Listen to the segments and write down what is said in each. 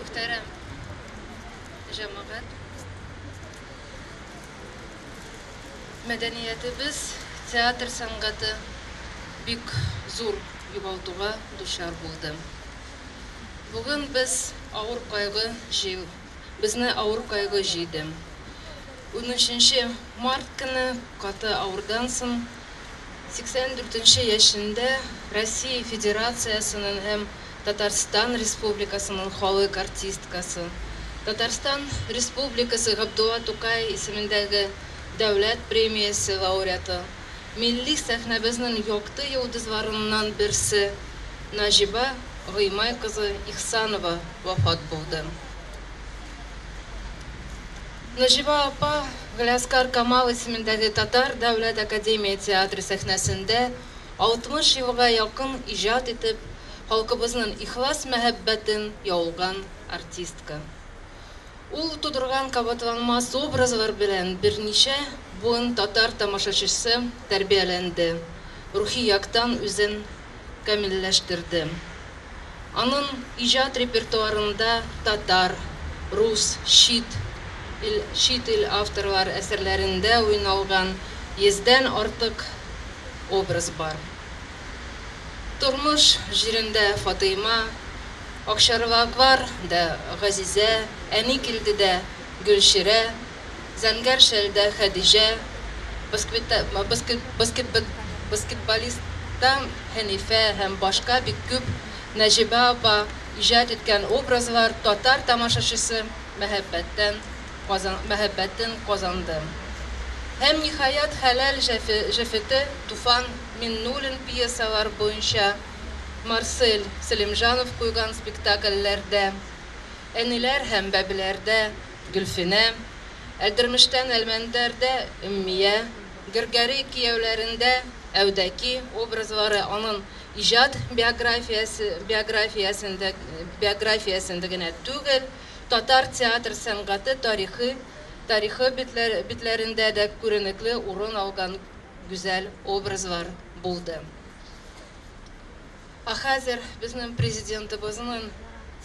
Мөхтәрәм җәмәгать, мәдәниятебез, театр сәнгате бик зур югалтуга дучар булды. Бүген без авыр кайгы җыю, безне авыр кайгы җыйды. 13 март көне каты авырдан соң 84 нче яшендә Россия Федерациясенең һәм Татарстан Республикасының халык артисткасы, Татарстан Республикасы Габдулла Тукай исемендәге Дәүләт премиясе лауреаты, милли сәхнәбезнең якты йолдызларыннан берсе Наҗиба Гыймай кызы Ихсанова вафат булды. Наҗиба апа Галиәскар Камал исемендәге Татар дәүләт академия театры сәхнәсендә 60 елга якын иҗат итеп, халкыбызның ихлас мәхәббәтен яулган артистка. Ул тудырган кабатланмас образлар белән берничә буын татар тамашачысы тәрбияләнде, рухи яктан үзен камилләштерде. Аның иҗат репертуарында татар, рус, чит ил, чит ил авторлар әсәрләрендә уйналган йөздән артык образ бар. Тормыш җирендә Фатыйма, Акчарлаклар да Газизә, Әни килде дә Гөлчирә, Зәңгәр шәлдә Хәдичә, Баскетболистта Хәнифә һәм башка бик күп Нәҗибә апа иҗат иткән образлар татар тамашачысы мәхәббәттән мәхәббәтен казанды. Һәм, ниһаять, Хәләл җефете Туфан Миңнуллин пьесалар буенча Марсель Сәлимҗанов куйган спектакльләрдә Әниләр һәм бәбиләрдә Гөлфинә, Әлдермештән Әлмәндәрдә Өммия, Гөргәри кияүләрендә Әүдәки образлары аның иҗат биографиясе биографиясендә биографиясендә генә түгел, татар театр сәнгате тарихы тарихы битләрендә дә күренекле урын алган гүзәл образлар булды. Ә хәзер безнең президентыбызның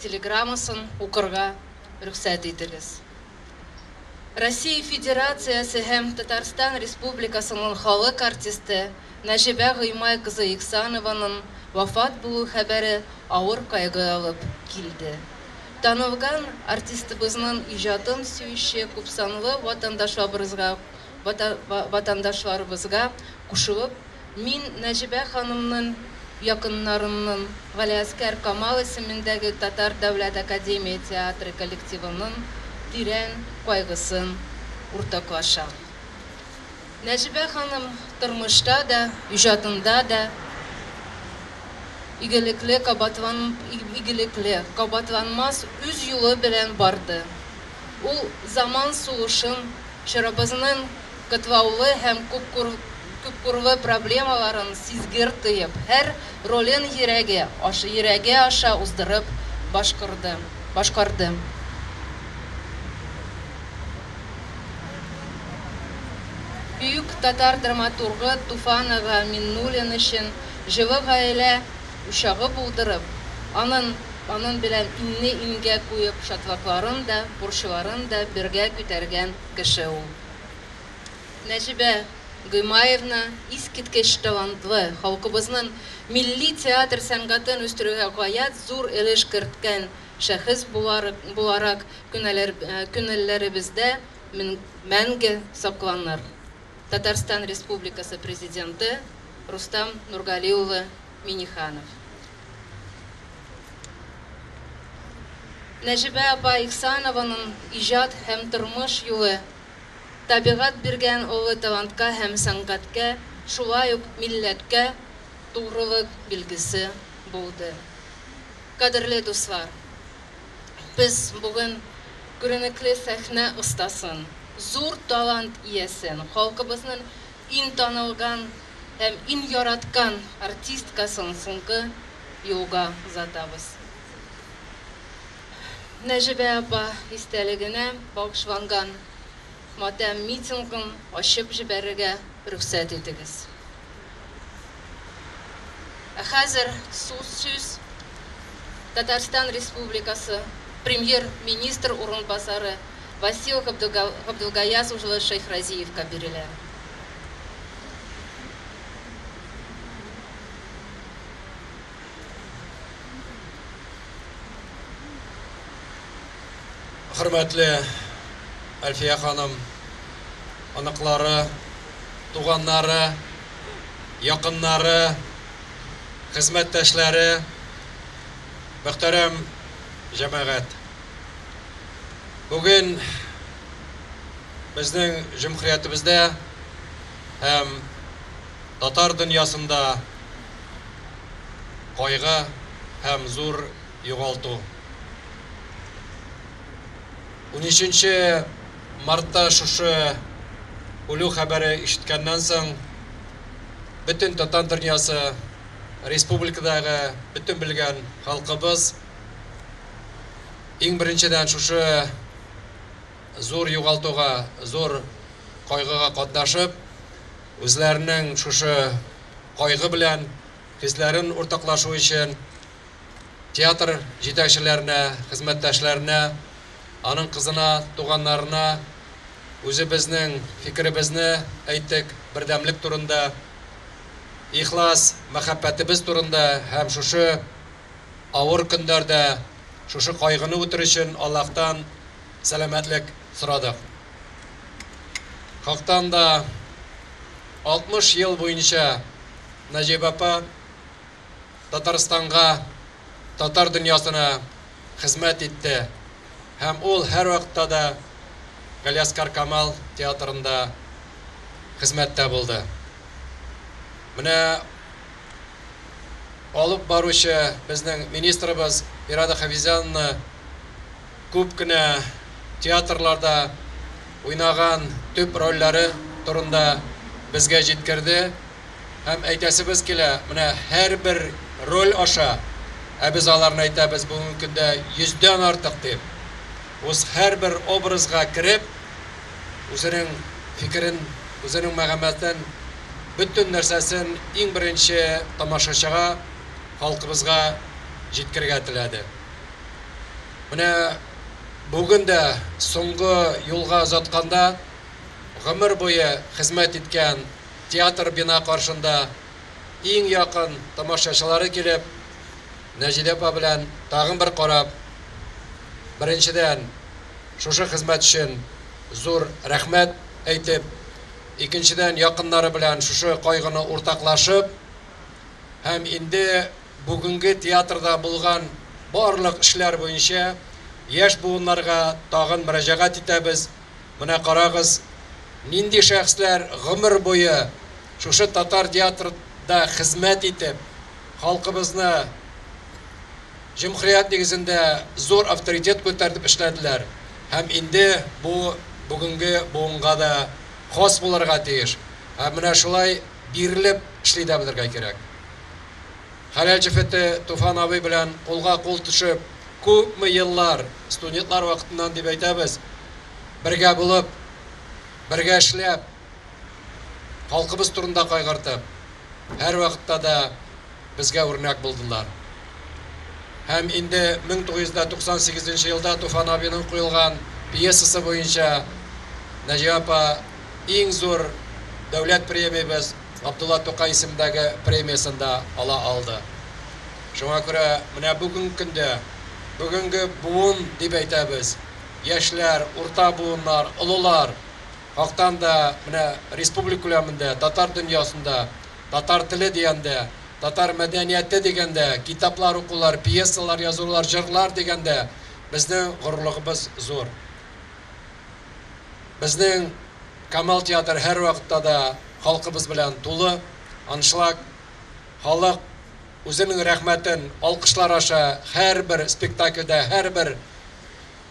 телеграммасын укырга рөхсәт итегез. Россия Федерациясе һәм Татарстан Республикасының халык артисты Нәҗибә Гыймай кызы Ихсанованың вафат булу хәбәре авыр кайгы алып килде. Танылган артистыбызның иҗатын сөюче күпсанлы ватандашларыбызга ватандашларыбызга кушылып, мин Нәҗибә ханымның якыннарының, Галиәсгар Камал исемендәге Татар дәүләт академия театры коллективының тирән кайгысын уртаклашам. Нәҗибә ханым тормышта да, иҗатында да игелекле, кабатлан, игелекле, кабатланмас үз юлы белән барды. Ул заман сулышын, чорыбызның катлаулы һәм күпкырлы проблемаларын сизгер тоеп, һәр ролен йөрәге, йөрәге аша уздырып башкарды. башкарды. Бөек татар драматургы Туфан ага Миңнуллин өчен җылы гаилә учагы булдырып, аның аның белән иңне иңгә куеп шатлыкларын да, борчуларын да бергә күтәргән кеше ул. Нәҗибә Гыймаевна искиткеч талантлы, халкыбызның милли театр сәнгатен үстерүгә гаять зур өлеш керткән шәхес буларак күңелләребездә мәңге сакланыр. Татарстан Республикасы Президенты Рустам Нургали улы Миңнеханов. Нәҗибә апа Ихсанованың иҗат һәм тормыш юлы табигать биргән олы талантка һәм сәнгатькә, шулай ук милләткә тугрылык билгесе булды. Кадерле дуслар, без бүген күренекле сәхнә остасын, зур талант иясен, халкыбызның иң танылган һәм иң яраткан артисткасын соңгы юлга озатабыз. Нәҗибә апа истәлегенә багышланган матәм митингын ачып җибәрергә рөхсәт итегез. Ә хәзер сүз Татарстан Республикасы премьер-министр урынбасары Васил Габделгаяз улы Шәйхразиевка бирелә. Хөрмәтле Әлфия ханым, оныклары, туганнары, якыннары, хезмәттәшләре, мөхтәрәм җәмәгать. Бүген безнең җөмһүриятебездә һәм татар дөньясында кайгы һәм зур югалту. 13 мартта шушы үлү хәбәре ишеткәннән соң бөтен татар дөньясы, республикадагы бөтен белгән халкыбыз иң беренчедән шушы зур югалтуга, зур кайгыга катнашып, үзләренең шушы кайгы белән хисләрен уртаклашу өчен театр җитәкчеләренә, хезмәттәшләренә, аның кызына, туганнарына үзебезнең фикеребезне әйттек, бердәмлек турында. ихлас мәхәббәтебез турында һәм шушы авыр көннәрдә шушы кайгыны үтер өчен Аллаһтан сәламәтлек сорадык. Хактан да 60 ел буенча Нәҗибә апа Татарстанга, татар дөньясына хезмәт итте һәм ул һәрвакытта да Галиәсгар Камал театрында хезмәттә булды. Менә алып баручы безнең министрыбыз Ирада Хәфизяновна күп кенә театрларда уйнаган төп рольләре турында безгә җиткерде. Һәм әйтәсебез килә, менә һәрбер роль аша, ә без аларны әйтәбез бүгенге көндә йөздән артык дип, үз һәрбер образга кереп, үзенең фикерен, үзенең мәгълүматын, бөтен нәрсәсен иң беренче тамашачыга, халкыбызга җиткерергә теләде. Менә бүген дә соңгы юлга озатканда гомер буе хезмәт иткән театр бина каршында иң якын тамашачылары килеп, Нәҗидә апа белән тагын бер карап, беренчедән, шушы хезмәт өчен зур рәхмәт әйтеп, икенчедән, якыннары белән шушы кайгыны уртаклашып, һәм инде бүгенге театрда булган барлык эшләр буенча яшь буыннарга тагын мөрәҗәгать итәбез. Менә карагыз, нинди шәхесләр гомер буе шушы татар театрда хезмәт итеп, халкыбызны җөмһүрият нигезендә зур авторитет күтәртеп эшләделәр. Һәм инде бу бүгенге буынга да хас булырга тиеш. Һәм менә шулай бирелеп эшли дә белергә кирәк. Хәләл җефете Туфан абый белән кулга кул төшеп, күпме еллар, студентлар вакытыннан дип әйтәбез, бергә булып, бергә эшләп, халкыбыз турында кайгыртып, һәрвакытта да безгә үрнәк булдылар. Һәм инде 1998 елда Туфан абыйның куелган пьесасы буенча Нәҗибә апа иң зур дәүләт премиябез Габдулла Тукай исемендәге премиясен дә ала алды. Шуңа күрә менә бүгенге көндә, бүгенге буын дип әйтәбез, яшьләр, урта буыннар, олылар, хактан да менә республика күләмендә, татар дөньясында, татар теле дигәндә, татар мәдәнияте дигәндә, китаплар укулар, пьесалар язулар, җырлар дигәндә, безнең горурлыгыбыз зур. Безнең Камал театры һәрвакытта да халкыбыз белән тулы, аншлаг. Халык үзенең рәхмәтен алкышлар аша һәрбер спектакльдә һәрбер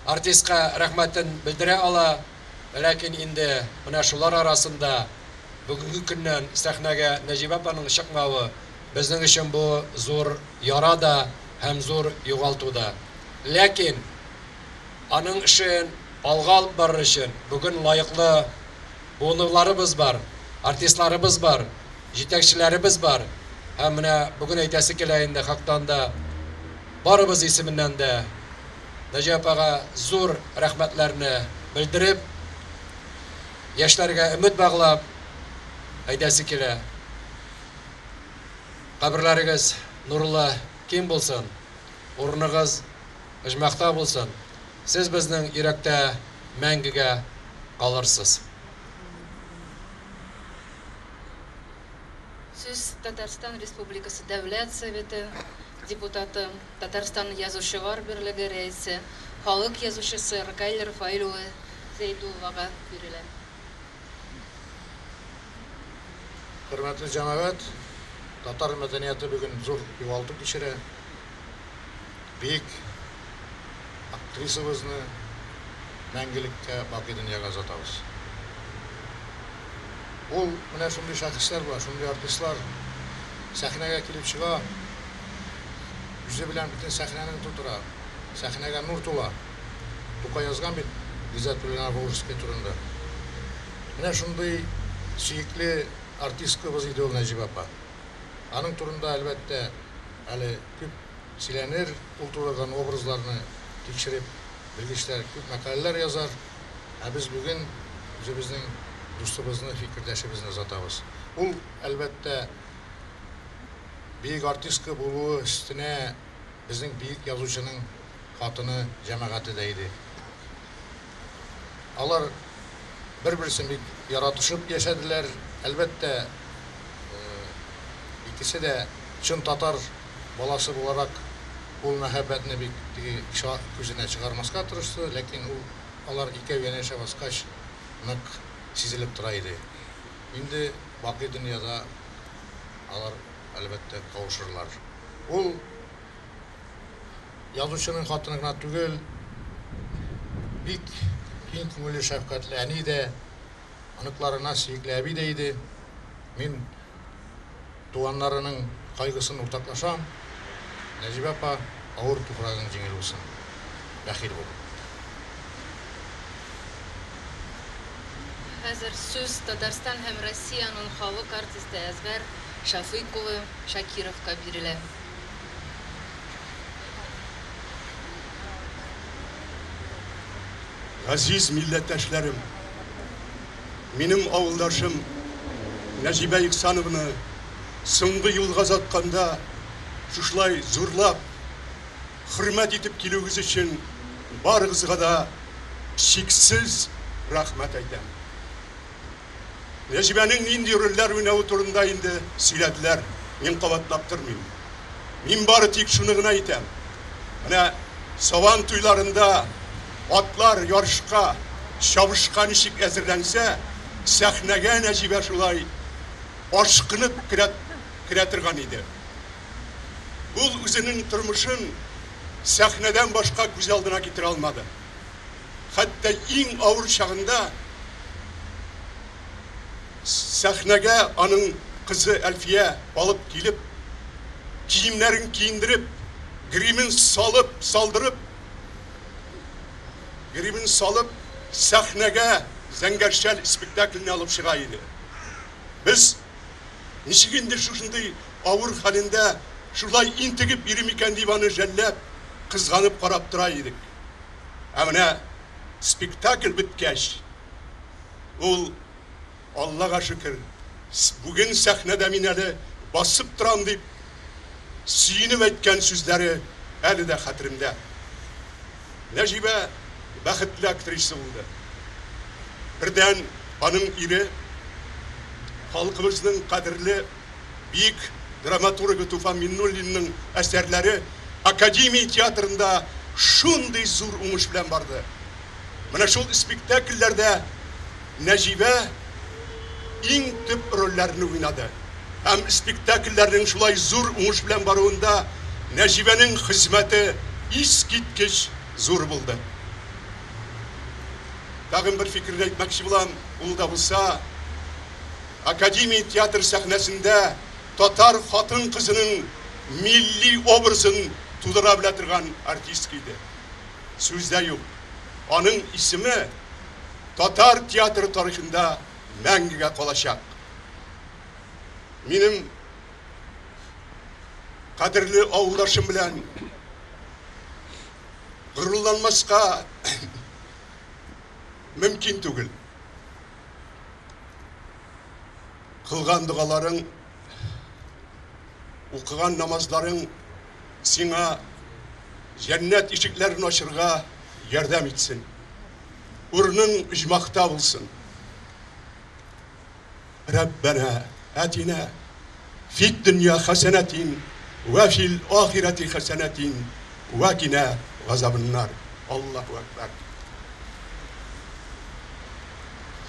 артистка рәхмәтен белдерә ала. Ләкин инде менә шулар арасында бүгенге көннән сәхнәгә Нәҗибә апаның чыкмавы безнең өчен бу зур яра да һәм зур югалту да. Ләкин аның эшен алга алып барыр өчен бүген лаеклы буынларыбыз бар, артистларыбыз бар, җитәкчеләребез бар. Һәм менә бүген әйтәсе килә инде хактан да барыбыз исеменнән дә Нәҗибә апага зур рәхмәтләрне белдереп, яшьләргә өмет баглап әйтәсе килә. Каберләрегез нурлы киң булсын, урыныгыз оҗмахта булсын. Сез безнең йөрәктә мәңгегә калырсыз. Сүз Татарстан Республикасы Дәүләт Советы депутаты, Татарстан Язучылар берлеге рәисе, халык язучысы Ркаил Рафаэль улы Зәйдуллага бирелә. Хөрмәтле җәмәгать, татар мәдәнияте бүген зур югалту кичерә. Бөек актрисабызны мәңгелеккә бакый дөньяга озатабыз. Ул менә шундый шәхесләр була, шундый артистлар сәхнәгә килеп чыга, үзе белән бөтен сәхнәне тутыра, сәхнәгә нур тула. Тукай язган бит Гыйззәтуллина Волжский турында. Менә шундый сөекле артисткабыз иде ул Нәҗибә апа. Аның турында, әлбәттә, әле күп сөйләнер, ул тудырган образларны тикшереп, белгечләр күп мәкаләләр язар. Ә без бүген үзебезнең дустыбызны, фикердәшебезне озатабыз. Ул, әлбәттә, Бөек артистка булуы өстенә безнең бөек язучының хатыны, җәмәгате дә иде. Алар бер-берсен бик яратышып яшәделәр. Әлбәттә, икесе дә чын татар баласы буларак ул мәхәббәтне бик теге кеше күзенә чыгармаска тырышты, ләкин ул алар икәү янәшә баскач нык сизелеп тора иде. Инде бакый дөньяда алар, әлбәттә, кавышырлар. Ул язучының хатыны гына түгел, бик киң күңелле, шәфкатьле әни дә, оныкларына сөекле әби дә иде. Мин туганнарының кайгысын уртаклашам. Нәҗибә апа, авыр туфрагың җиңел булсын. Бәхил бул. Хәзер сүз Татарстан һәм Россиянең халык артисты Әзгар Шәфыйк улы Шакировка бирелә. Газиз милләттәшләрем, минем авылдашым Нәҗибә Ихсанованы соңгы юлга озатканда шушылай зурлап, хөрмәт итеп килүегез өчен барыгызга да чиксез рәхмәт әйтәм. Нәҗибәнең нинди рольләр уйнавы турында инде сөйләделәр, мин кабатлап тормыйм. Мин бары тик шуны гына әйтәм. Менә Сабан туйларында атлар ярышка, чабышка ничек әзерләнсә, сәхнәгә Нәҗибә шулай ашкынып керә, керә торган иде. Ул үзенең тормышын сәхнәдән башка күз алдына китерә алмады. Хәтта иң авыр чагында сәхнәгә аның кызы Әлфия алып килеп, киемнәрен киендереп, гримын салып, салдырып, гримын салып, сәхнәгә Зәңгәр шәл спектакленә алып чыга иде. Без ничек инде шушындый авыр хәлендә шулай интегеп йөри микән дип аны жәлләп, кызганып карап тора идек. Ә менә спектакль беткәч, ул, Аллага шөкер, бүген сәхнәдә мин әле басып торам дип сөенеп әйткән сүзләре әле дә хәтеремдә. Нәҗибә бәхетле актриса булды. Бердән, аның ире, халкыбызның кадерле бөек драматургы Туфан Миңнуллинның әсәрләре Академия театрында шундый зур уңыш белән барды. Менә шул спектакльләрдә Нәҗибә иң төп рольләрне уйнады. Һәм спектакльләрнең шулай зур уңыш белән баруында Нәҗибәнең хезмәте искиткеч зур булды. Тагын бер фикерне әйтмәкче булам, ул да булса, Академия театр сәхнәсендә татар хатын-кызының милли образын тудыра белә торган артистка иде. Сүз дә юк, аның исеме татар театры тарихында мәңгегә калачак. Минем кадерле авылдашым белән горурланмаска мөмкин түгел. Кылган догаларың, укыган намазларың сиңа җәннәт ишекләрен ачырга ярдәм итсен. Урының оҗмахта булсын. Рәббәнә әтинә фид дөнья хәсәнәтин вә фил ахирәти хәсәнәтин вә кинә газабыннар. Аллаһу әкбәр.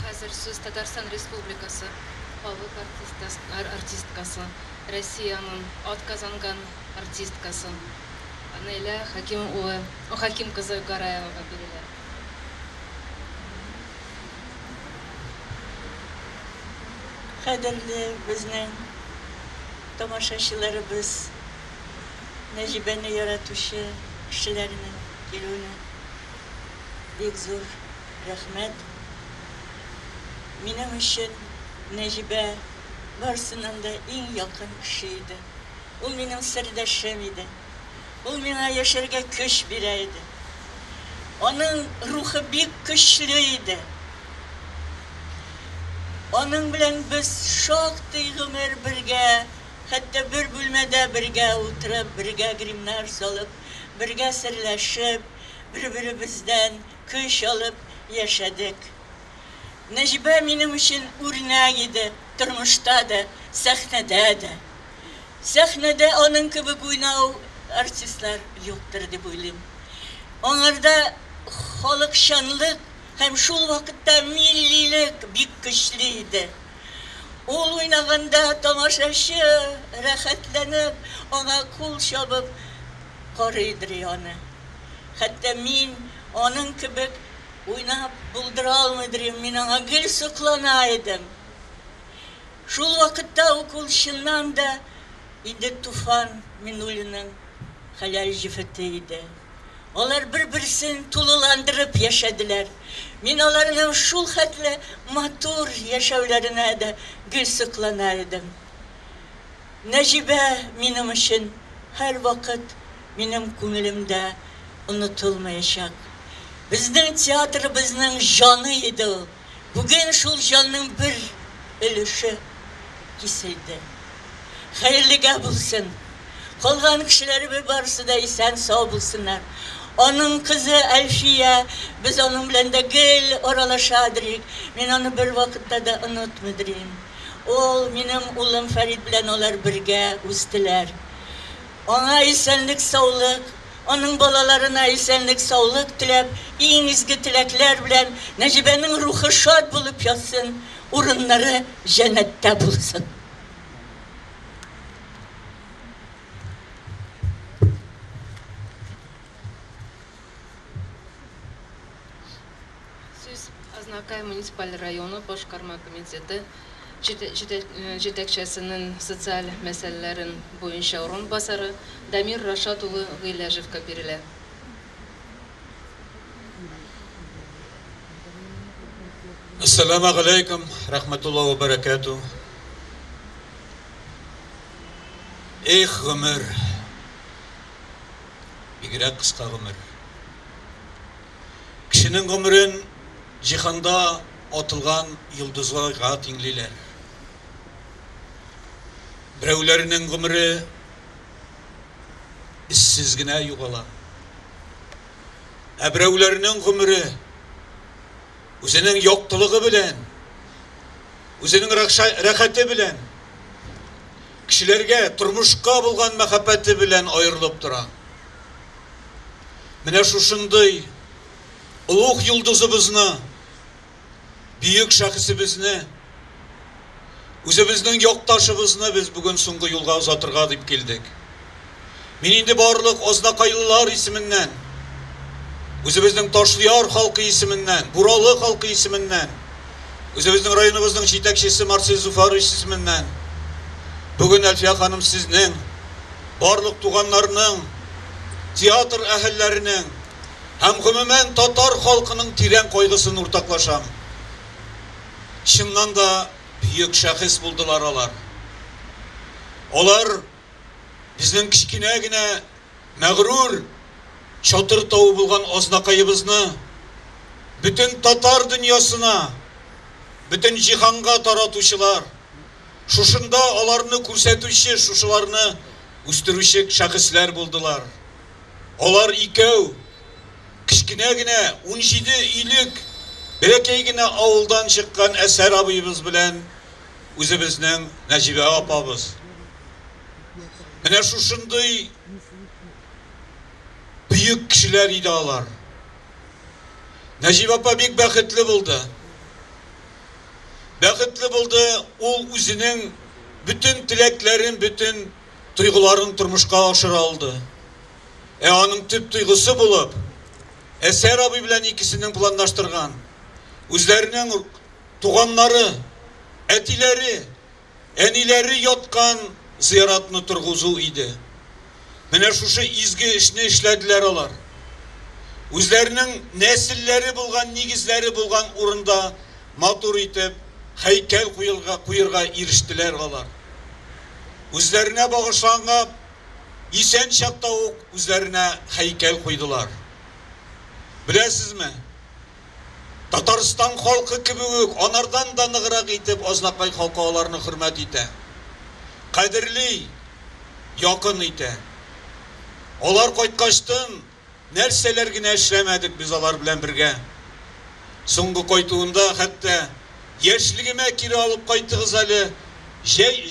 Хәзер сүз Татарстан Республикасы халык артисткасы, Россиянең атказанган артисткасы Наилә Хәким улы, Хәким кызы Гараевага бирелә. Кадерле безнең тамашачыларыбыз, Нәҗибәне яратучы кешеләрнең килүенә бик зур рәхмәт. Минем өчен Нәҗибә барысыннан да иң якын кеше иде. Ул минем сердәшем иде. Ул миңа яшәргә көч бирә иде. Аның рухы бик көчле иде. Аның белән без шактый гомер бергә, хәтта бер бүлмәдә. бүлмәдә бергә утырып, бергә гримнар салып, бергә серләшеп, бер-беребездән көч алып яшәдек. Нәҗибә минем өчен үрнәк иде, тормышта да, сәхнәдә дә. Сәхнәдә аның кебек уйнау артистлар юктыр дип уйлыйм. Аңарда халыкчанлык һәм шул вакытта миллилек бик көчле иде. Ул уйнаганда тамашачы рәхәтләнеп, аңа кул чабып карыйдыр аны. Хәтта мин аның кебек уйнап булдыра алмыйдыр идем, мин аңа гел соклана идем. Шул вакытта ук ул чыннан да инде Туфан Миннуллинның хәләл җефете иде. Алар бер-берсен тулыландырып яшәделәр. Мин аларның шул хәтле матур яшәүләренә дә гел соклана идем. Нәҗибә минем өчен һәрвакыт минем күңелемдә онытылмаячак. Безнең театрыбызның җаны иде ул. Бүген шул җанның бер өлеше киселде. Хәерлегә булсын. Калган кешеләребез барысы да исән-сау булсыннар. Аның кызы Әлфия, без аның белән дә гел аралашадыр идек. Мин аны бервакытта да онытмыйдыр идем. Ул, минем улым Фәрит белән алар бергә үстеләр. Аңа исәнлек-саулык, аның балаларына исәнлек-саулык теләп, иң изге теләкләр белән Нәҗибәнең рухы шат булып ятсын, урыннары җәннәттә булсын. Сүз Азнакай муниципаль районы башкарма комитеты җитәкчесенең социаль мәсьәләләрен буенча урынбасары Дамир Рашат улы Гыйләҗевка бирелә. Әссәламегаләйкүм, рәхмәтулла вә бәрәкәтү. Эх, гомер. Бигрәк кыска гомер. Кешенең гомерен җиһанда атылган йолдызларга тиңлиләр. Берәүләренең гомере эзсез генә югала. Ә берәүләренең гомере үзенең яктылыгы белән, үзенең рәхәте белән, кешеләргә, тормышка булган мәхәббәте белән аерылып тора. Менә шушындый олуг йолдызыбызны, бөек шәхесебезне, үзебезнең якташыбызны без бүген соңгы юлга озатырга дип килдек. Мин инде барлык азнакайлылар исеменнән, үзебезнең Ташлыяр халкы исеменнән, Буралы халкы исеменнән, үзебезнең районыбызның җитәкчесе Марсель Зуфарович исеменнән, бүген Әлфия ханым сезнең, барлык туганнарның, театр әһелләренең һәм гомумән татар халкының тирән кайгысын уртаклашам. Чыннан да бөек шәхес булдылар алар. Алар безнең кечкенә генә мәгърур чатыр тавы булган Азнакаебызны бөтен татар дөньясына, бөтен җиһанга таратучылар, шушында аларны күрсәтүче, шушыларны үстерүче шәхесләр булдылар. Алар икәү кечкенә генә 17 өйлек бәләкәй генә авылдан чыккан Әсәр абыебыз белән үзебезнең Нәҗибә апабыз. Менә шушындый бөек кешеләр иде алар. Нәҗибә апа бик бәхетле булды. Бәхетле булды, ул үзенең бөтен теләкләрен, бөтен тойгыларын тормышка ашыра алды. Ә аның төп тойгысы булып, Әсәр абый белән икесенең планлаштырган, үзләренең туганнары, әтиләре, әниләре яткан зыяратны торгызу иде. Менә шушы изге эшне эшләделәр алар. Үзләренең нәселләре булган, нигезләре булган урында матур итеп һәйкәл куерга ирештеләр алар. Үзләренә багышланган исән чакта ук үзләренә һәйкәл куйдылар. Беләсезме? Татарстан халкы кебек үк, анардан да ныграк итеп Азнакай халкы аларны хөрмәт итә. Кадерли. якын итә. Алар кайткачтын нәрсәләр генә эшләмәдек без алар белән бергә. Соңгы кайтуында хәтта яшьлегемә кире алып кайтыгыз әле, җәй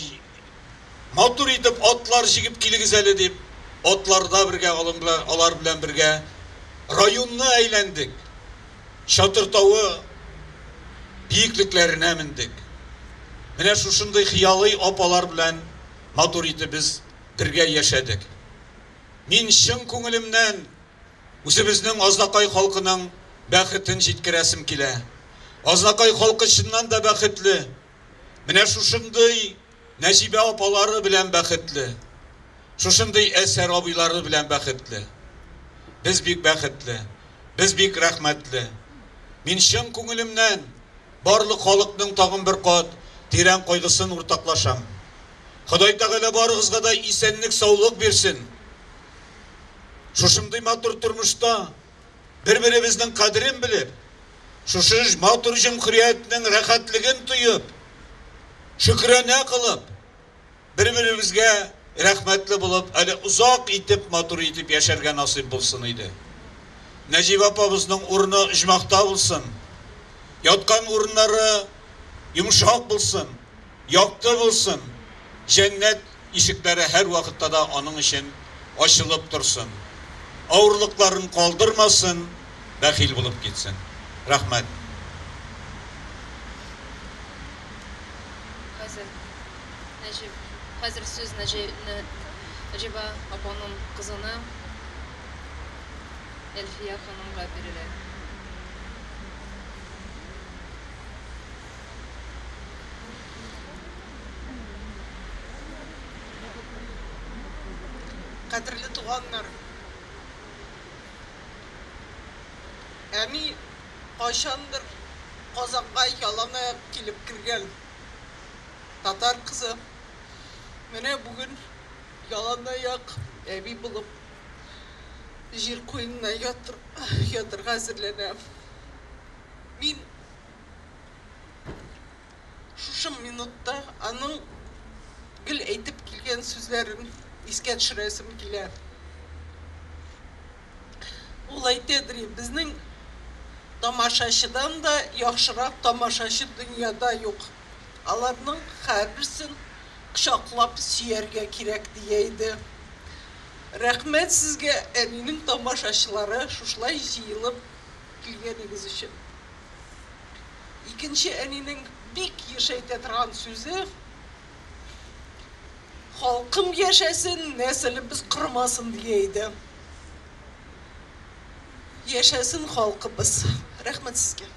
матур итеп атлар җигеп килегез әле дип, атларда бергә алар белән бергә районны әйләндек. Чатыр тавы биеклекләренә мендек. Менә шушындый хыялый апалар белән матур итеп без бергә яшәдек. Мин чын күңелемнән үзебезнең Азнакай халкының бәхетен җиткерәсем килә. Азнакай халкы чыннан да бәхетле. Менә шушындый Нәҗибә апалары белән бәхетле. Шушындый Әсәр абыйлары белән бәхетле. Без бик бәхетле. Без бик рәхмәтле. Мин чын күңелемнән барлык халыкның тагын бер кат тирән кайгысын уртаклашам. Ходай Тәгалә барыгызга да исәнлек, саулык бирсен. Шушындый матур тормышта бер-беребезнең кадерен белеп, шушы матур җөмһүриятнең рәхәтлеген тоеп, шөкранә кылып, бер-беребезгә рәхмәтле булып, әле озак итеп, матур итеп яшәргә насыйп булсын иде. Нәҗибә апабызның урыны оҗмахта булсын. Яткан урыннары йомшак булсын, якты булсын. Җәннәт ишекләре һәр вакытта да аның өчен ачылып торсын. Авырлыкларын калдырмасын, бәхил булып китсен. Рәхмәт. Хәзер Нәҗип, хәзер сүз Нәҗибә апаның кызына Әлфия ханымга бирелә. Кадерле туганнар, әни кайчандыр Казанга яланаяк килеп кергән татар кызы. Менә бүген яланаяк әби булып җир куенына ятыр, ятырга әзерләнә. Мин шушы минутта аның гел әйтеп килгән сүзләрен искә төшерәсем килә. Ул әйтәдер, безнең тамашачыдан да яхшырак тамашачы дөньяда юк. Аларның һәрберсен кочаклап сөяргә кирәк дия иде. Рәхмәт сезгә, әнинең тамашачылары, шушылай җыелып килгәнегез өчен. Икенче әнинең бик еш әйтә торган сүзе: халкым яшәсен, нәселебез кормасын дия иде. Яшәсен халкыбыз. Рәхмәт сезгә.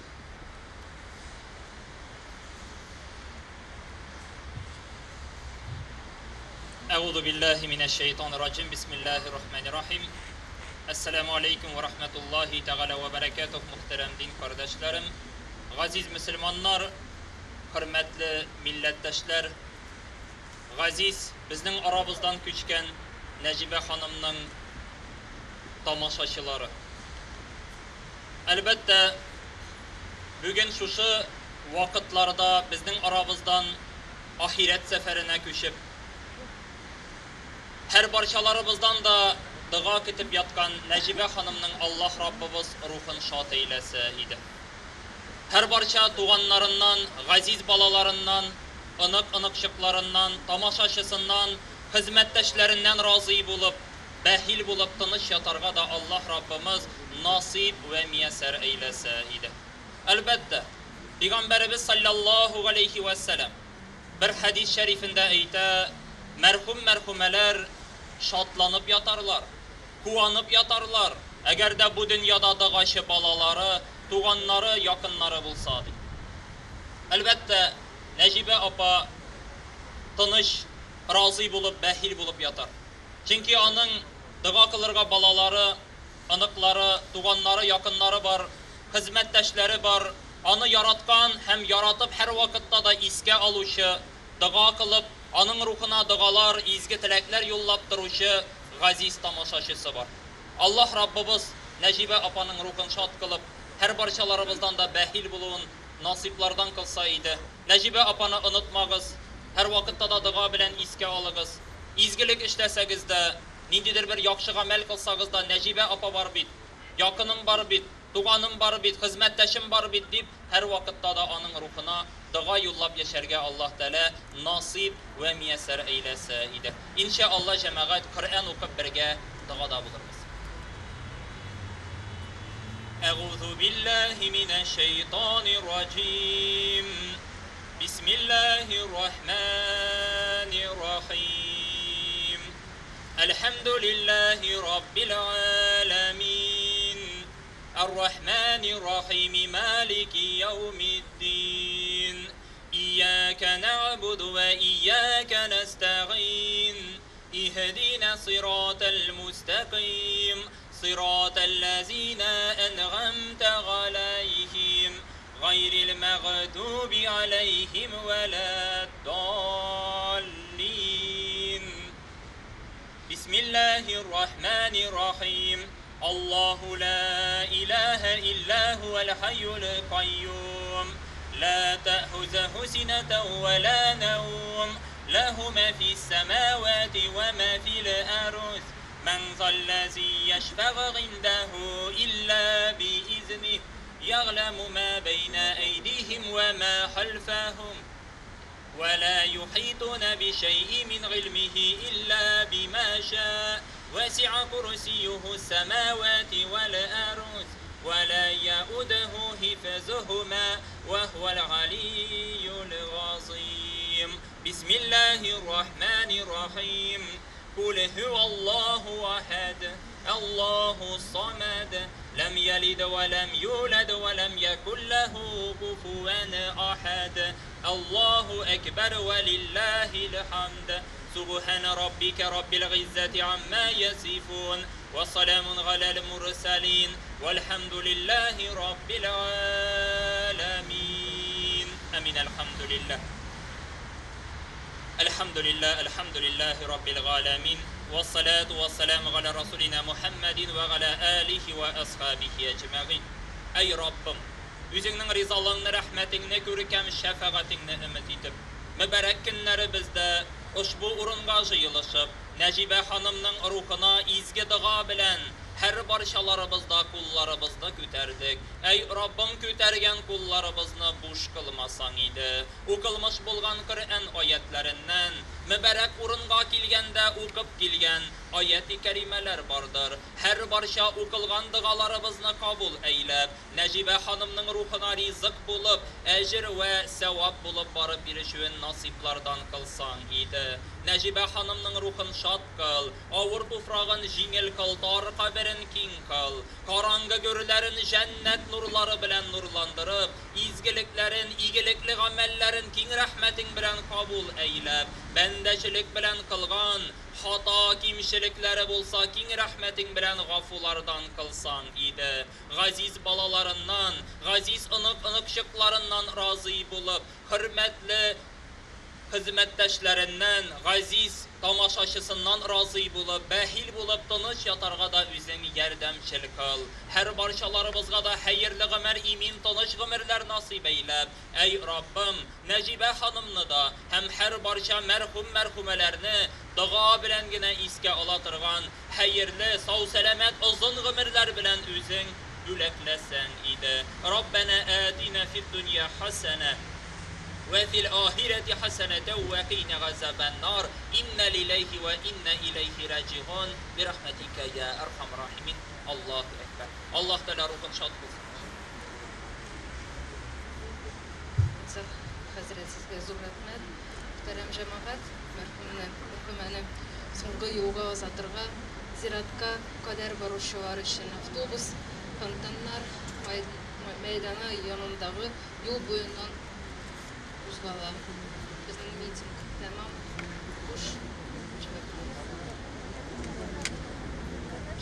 Әгъузу биллаһи минәш шәйтанир раҗим. Бисмиллаһир рахманир рахим. Әссәламү алейкум вә рахматуллаһи тәгалә вә бәрәкәтүһ, мөхтәрәм дин кардәшләрем, газиз мөселманнар, хөрмәтле милләттәшләр, газиз безнең арабыздан күчкән Нәҗибә ханымның тамашачылары. Әлбәттә, бүген шушы вакытларда безнең арабыздан ахирәт сәфәренә күчеп, һәр барчаларыбыздан да дога көтеп яткан Нәҗибә ханымның Аллаһ Раббыбыз рухын шат әйләсә иде. Һәр барча туганнарыннан, газиз балаларыннан, онык-оныкчыкларыннан, тамашачысыннан, хезмәттәшләреннән разый булып, бәхил булып тыныч ятарга да Аллаһ Раббымыз насыйп вә мияссәр әйләсә иде. Әлбәттә, Пәйгамбәребез салләллаһу галәйһи вә сәлам бер хәдис шәрифендә әйтә, мәрхүм-мәрхүмәләр шатланып ятарлар, куанып ятарлар, әгәр дә бу дөньяда догачы балалары, туганнары, якыннары булса, ди. Әлбәттә, Нәҗибә апа тыныч, разый булып, бәхил булып ятар. Чөнки аның дога кылырга балалары, оныклары, туганнары, якыннары бар, хезмәттәшләре бар, аны яраткан һәм яратып һәрвакытта да искә алучы, дога кылып, аның рухына догалар, изге теләкләр юллап торучы газиз тамашачысы бар. Аллаһ Раббыбыз Нәҗибә апаның рухын шат кылып, һәр барчаларыбыздан да бәхил булуын насыйплардан кылса иде. Нәҗибә апаны онытмагыз, һәрвакытта да дога белән искә алыгыз. Изгелек эшләсәгез дә, ниндидер бер яхшы гамәл кылсагыз да, Нәҗибә апа бар бит, якыным бар бит, туганым бар бит, хезмәттәшем бар бит дип, һәрвакытта да аның рухына дога юллап яшәргә Аллаһ Тәгалә насыйп вә мияссәр әйләсә иде. Иншә Алла, җәмәгать, Коръән укып бергә догада булырбыз. Әгъузу биллаһи минәш-шәйтанир раҗим. Бисмиллаһир рахманир рахим. Әлхәмдүлиллаһи раббил аламин. Ар-Рахманир Рахим, Малики яумиддин. Ияка нa'буду ва ияка настаин. Иһдина сиратал мустаким. Сиратал лазина әнгамта галәйһим. Гайрил мәгъдуби аләйһим вәләд-даллин. Бисмиллаһир Рахманир Рахим. Аллаһу ла илаһа илля хуал хайюл кайюм. Ла та'хузуху синатун ва ла наум. Лаху ма фис самавати ва ма фил ард. Ман заллази яшфагу индаху илля биизних. Я'ламу ма байна айдихим ва ма халфахум. ولا يحيطون بشيء من علمه إلا بما شاء. وسع كرسيه السماوات والأرض ولا يؤده حفظهما وهو العلي العظيم. بسم الله الرحمن الرحيم. قل هو الله أحد الله الصمد لم يلد ولم يولد ولم يكن له كفوا أحد. الله أكبر ولله الحمد. سبحان ربك رب العزة عما يصفون وسلام على المرسلين والحمد لله رب العالمين. أمين. الحمد لله. الحمد لله. الحمد لله رب العالمين والصلاة والسلام على رسولنا محمد وعلى آله وأصحابه أجمعين. Әй Раббым, үзеңнең ризалыгыңны, рәхмәтеңне, күркәм шәфәгатеңне өмет итеп, мөбарәк көннәребездә ошбу урынга җыелышып, Нәҗибә ханымның рухына изге дога белән һәр барчаларыбызда кулларыбызны күтәрдек. Әй Раббым, күтәргән кулларыбызны буш кылмасаң иде. Укылмыш булган Коръән аятларыннан мөбарәк урынга килгәндә укып килгән аяти кәримәләр бардыр. Һәр барча укылган догаларыбызны кабул әйләп, Нәҗибә ханымның рухына ризык булып, әҗер вә савап булып барып ирешүен насыйплардан кылсаң иде. Нәҗибә ханымның рухын шат кыл, авыр туфрагын җиңел кыл, тар каберен киң кыл, караңгы гөрләрен җәннәт нурлары белән нурландырып, изгелекләрен, игелекле гамәлләрен киң рәхмәтең белән кабул әйләп, бәндәчелек белән кылган хата кимчелекләре булса, киң рәхмәтең белән гафулардан кылсаң иде. Газиз балаларыннан, газиз онык-оныкчыкларыннан разый булып, хөрмәтле хезмәттәшләреннән, газиз тамашачысыннан разый булып, бәхил булып тыныч ятарга да үзең ярдәмчел кыл. Һәр барчаларыбызга да хәерле гомер, имин тыныч гомерләр насыйп әйләп. Әй Раббым, Нәҗибә ханымны да һәм һәр барча мәрхүм-мәрхүмәләрне дога белән генә искә ала торган хәерле, сау-сәламәт озын гомерләр белән үзең бүләкләсәң иде. Раббана атина фид дөнья хасана وفي الآخرة حسنة وقنا عذاب النار. إنا لله وإنا إليه راجعون برحمتك يا أرحم الراحمين. الله أكبر. الله تعالى рухын шат кылсын. Хәзрәт, сезгә зур рәхмәт. Мөхтәрәм җәмәгать, мәрхүмне, мәрхүмәне соңгы юлга озатырга зиратка кадәр баручылар өчен автобус фонтаннар мәйданы янындагы юл буеннан кузгала. Безнең митинг тәмам. Хуш.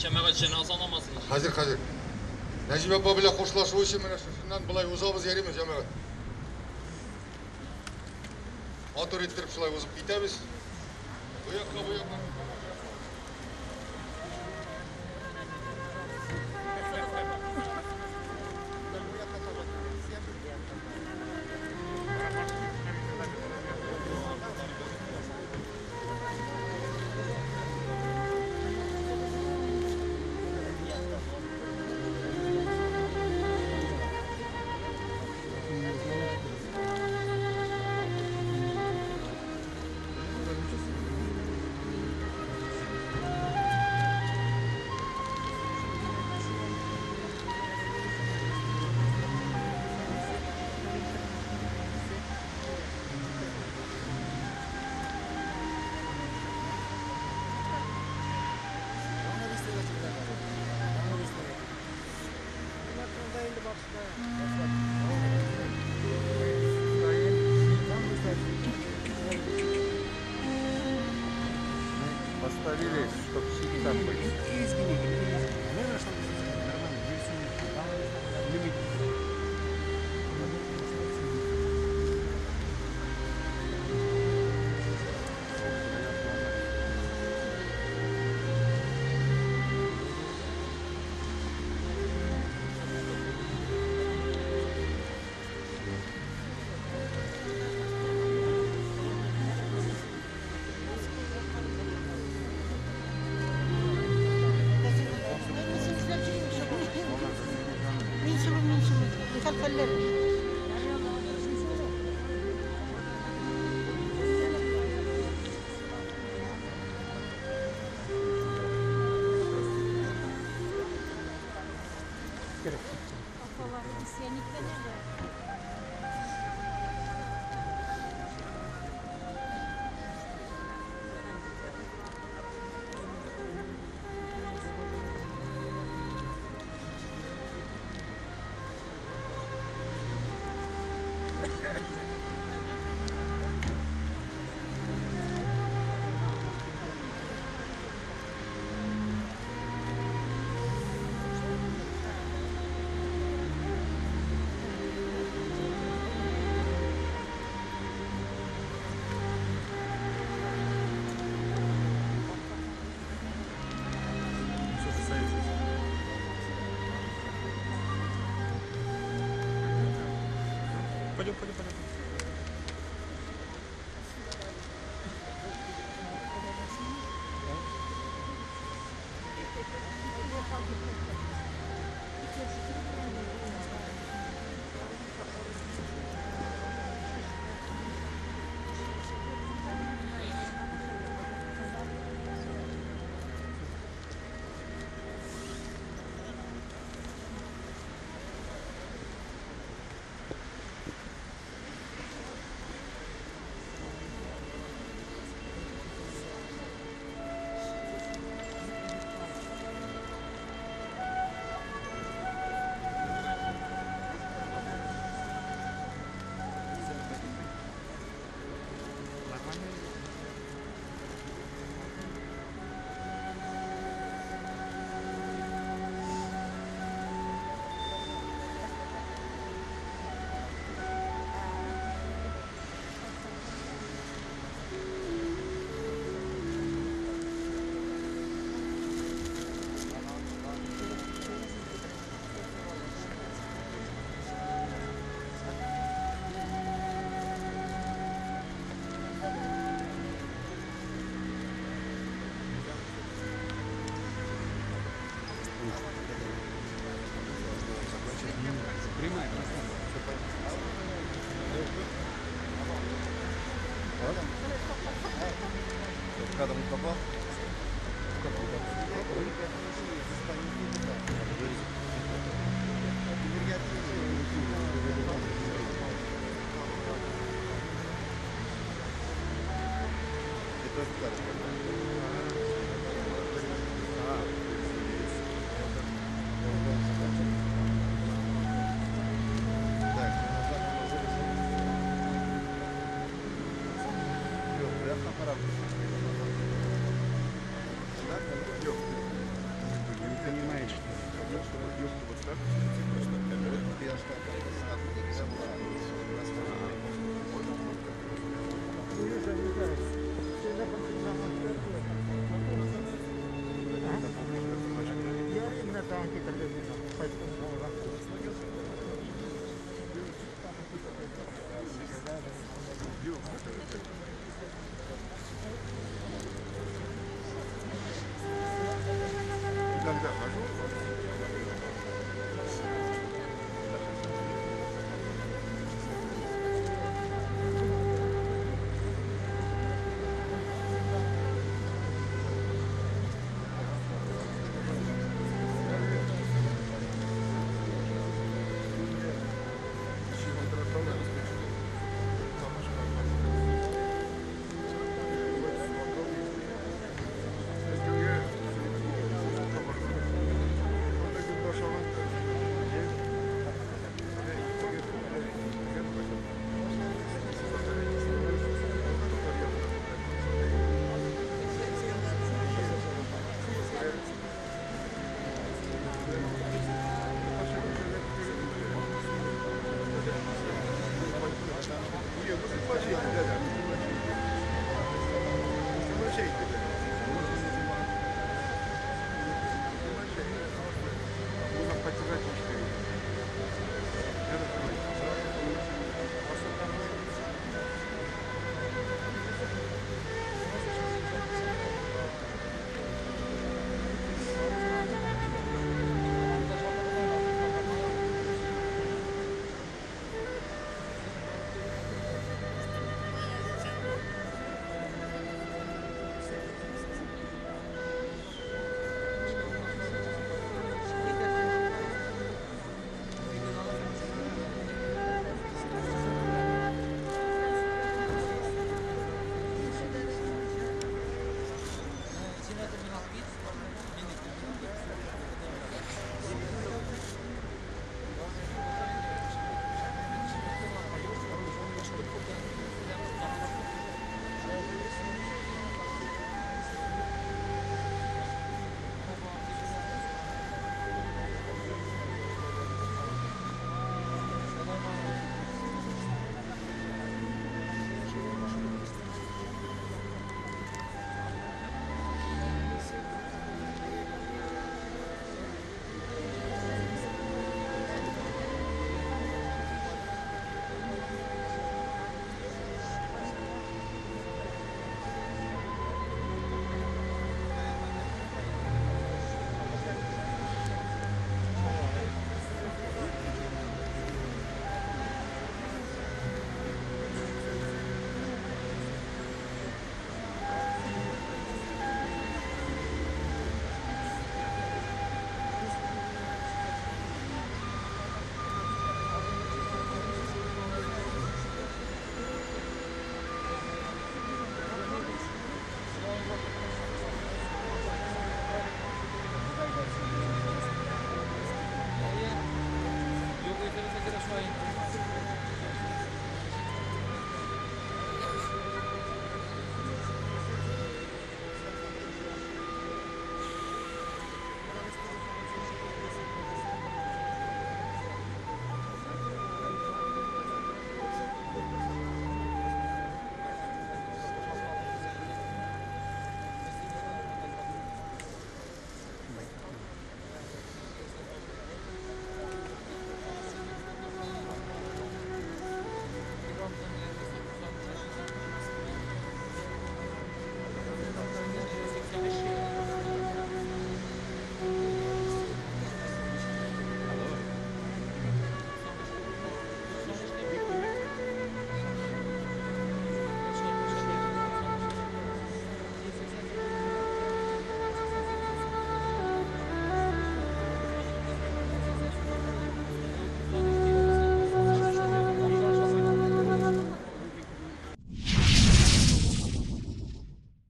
Җәмәгать, җеназа намазын. Хәзер, хәзер. Нәҗибә апа белән хушлашу өчен менә шушыннан болай узабыз, ярыймы, җәмәгать? Матур иттереп шулай узып китәбез. Бу якка, бу якка. Поставили, чтобы всегда были. Пойдем, пойдем, пойдем. Когда он попал? Иногда хожу.